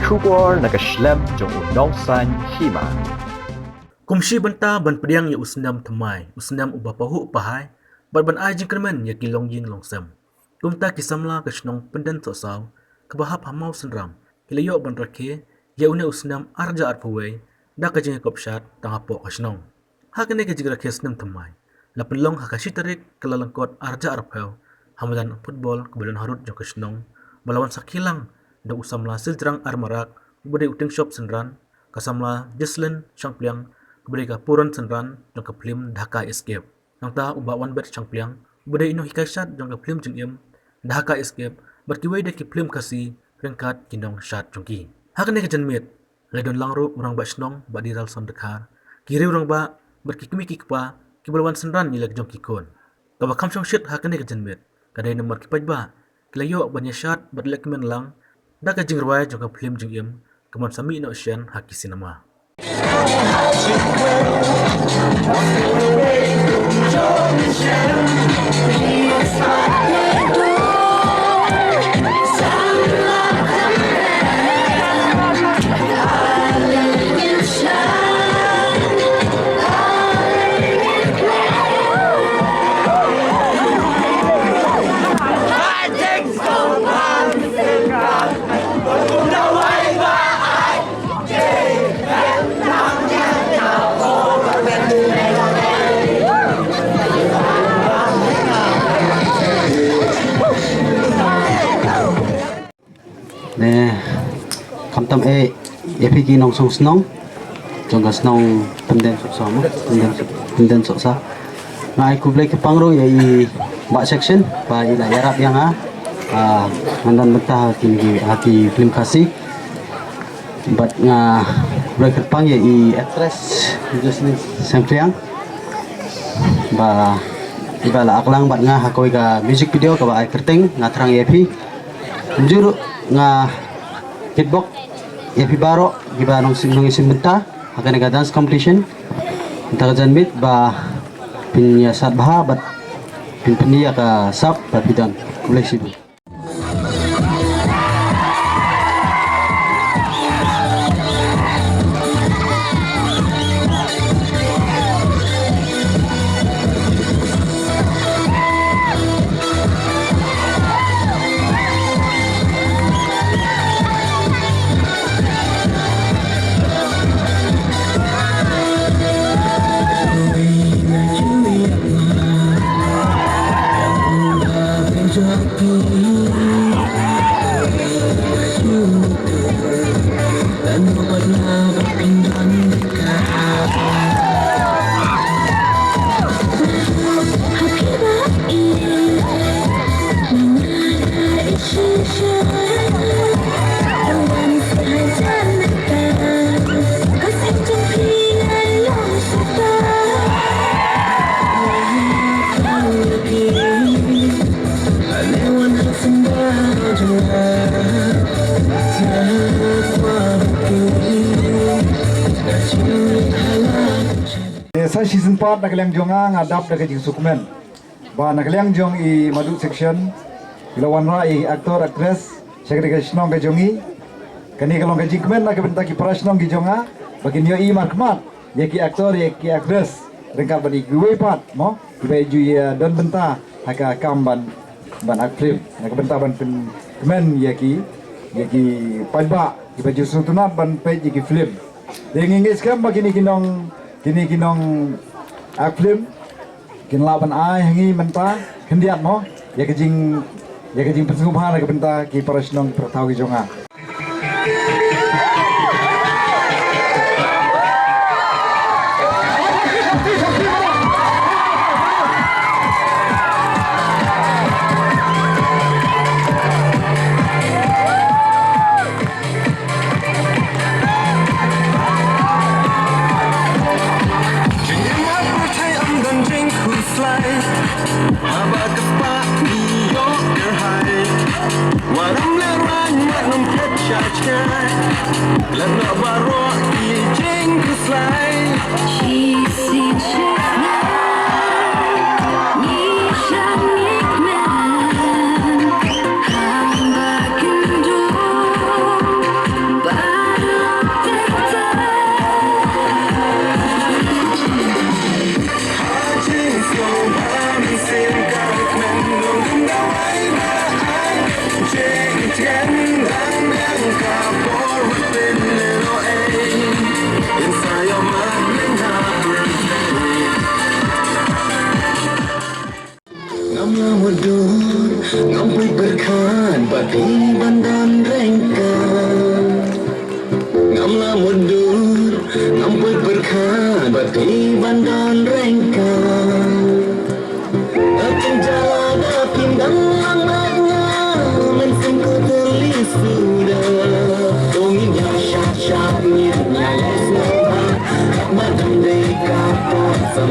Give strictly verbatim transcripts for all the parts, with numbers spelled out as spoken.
Khubor na ka shlem jong u nongsan hima. Kum shi bynta ban pdiang ïa u snem thymmai, u snem uba pahuh pahai, bad ban ai jingkyrmen ïa ki longïing longsem. Kumta ki samla ka shnong Pyndensohsaw, kaba hap ha Mawsynram, ki la ïoh ban rakhe ïa une u snem arhajar arphew wei da ka jingïakop shad tang hapoh ka shnong. Ha kane ka jingrakhe snem thymmai, la pynlong ha ka shi tarik Kyllalyngkot arhajar arphew, ha madan football kaba don harud jong ka shnong, ba la wan sakhi lang da u samla Siljrang Armarak, uba dei u Tingshop Synran, ka samla Jesselyn Shangpliang, kaba dei ka Puran Synran jong ka phlim Dhaka Escape. Nangta u Bah Wanbet Shangpliang, uba dei u nonghikai shad jong ka phlim jingim Dhaka Escape, bad kiwei de ki phlim Khasi ryngkat ki nongshad jong ki. Ha kane ka janmiet, la don lang ruh u Rangbah Shnong Bah D. Ralson Dkhar, ki riew rangbah, bad ki kmie ki kpa, kiba la wan synran ïa la ki jong ki khun. Kaba kham shongshit ha kane ka janmiet, ka dei namar ki paidbah ki la ïoh ban ïashad bad lehkmen lang da ka jingrwai jong ka phlim jingim, ka Mon Sa Mih Noh Shen ha ki cinema. Ne, khamtam eh, ïa phi ki nongshong shnong jong ka shnong Pyndensohsaw, Pynden, Pyndensohsaw. Nga ai khublei kyrpang ruh ïa i Bah Section ba i la ïarap ïa nga, ah, ngan don bynta ha ki, ha ki phlim Khasi. Bad nga khublei kyrpang ïa i actress Jocelyn Shangpliang ba i ba la aklang bad nga ha kawei ka music video kaba ai kyrteng Nga Thrang Ïa Phi. Kumjuh ruh nga kitbok ïa phi baroh kiba nongshim, nongshim bynta ha kane ka dance competition. Mynta ka janmiet ba phin ïa sat bha bad phin pyni ïa ka sap ba phi don. Khublei shibun. Sa shisien pat na ka liang jong nga, nga dap da ka jingsngewkmen ba na ka liang jong i Madu Section i la wanrah i actor actress sha ka shnong ka jong i. Kane ka long ka jingkmen na ka bynta ki para shnong ki jong nga ba kin ïohi markhmat ïa ki actor ïa ki actress ryngkat bad ïa kiwei pat mo kiba ju ïa don bynta ha ka kam ban, ban act film, na ka bynta ban pynkmen ïa ki, ïa ki paidbah kiba ju sngewtynnat ban peit ïa ki film. Te ngi ngeit skhem ba kine ki nong, kine ki nong act film kin lah ban ai ha ngi mynta khyndiat mo ïa ka jing, ïa ka jingpynsngewbha na ka bynta ki para shnong para thaw ki jong nga. Jingim ha pyrthei ym don jingkhuslai. Haba ka spah ngi ïoh kyrhai. Wat ym lehrain, wat ym phet sha jngai. Klet noh baroh ki jingkhuslai. Shisien shisien ngi shang ngi kmen. Haba kin duh. Happy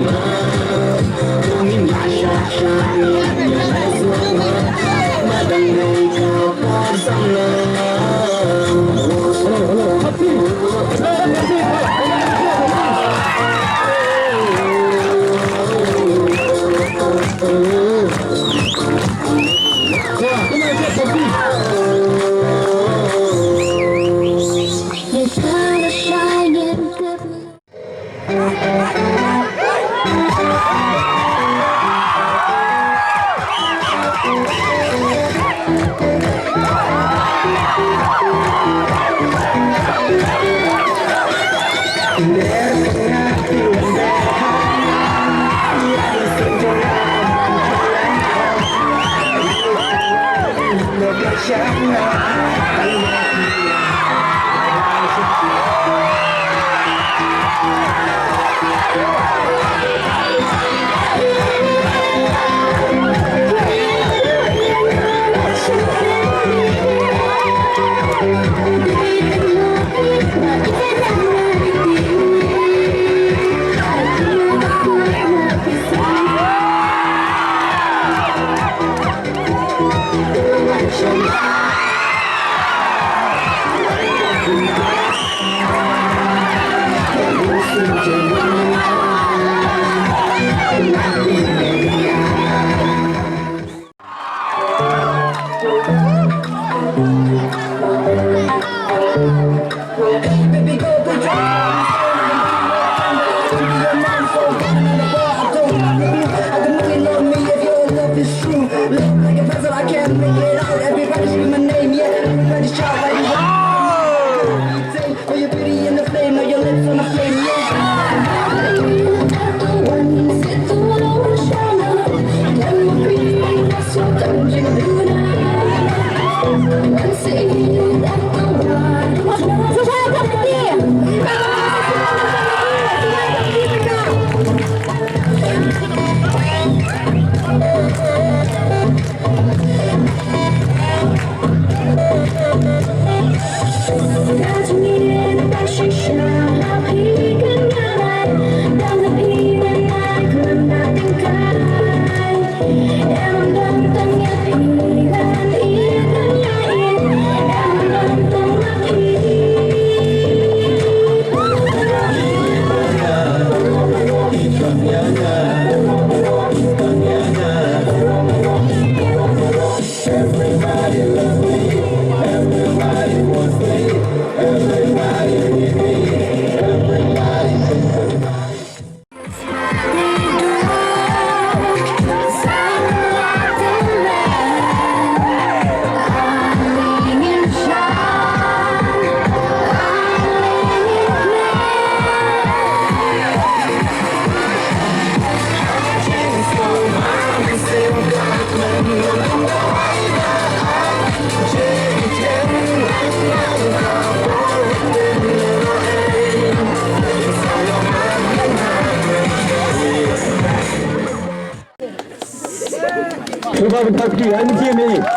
New Year.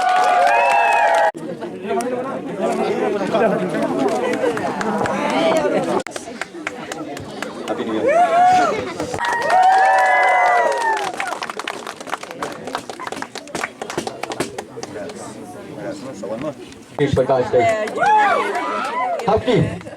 Prakash Dai. Happy.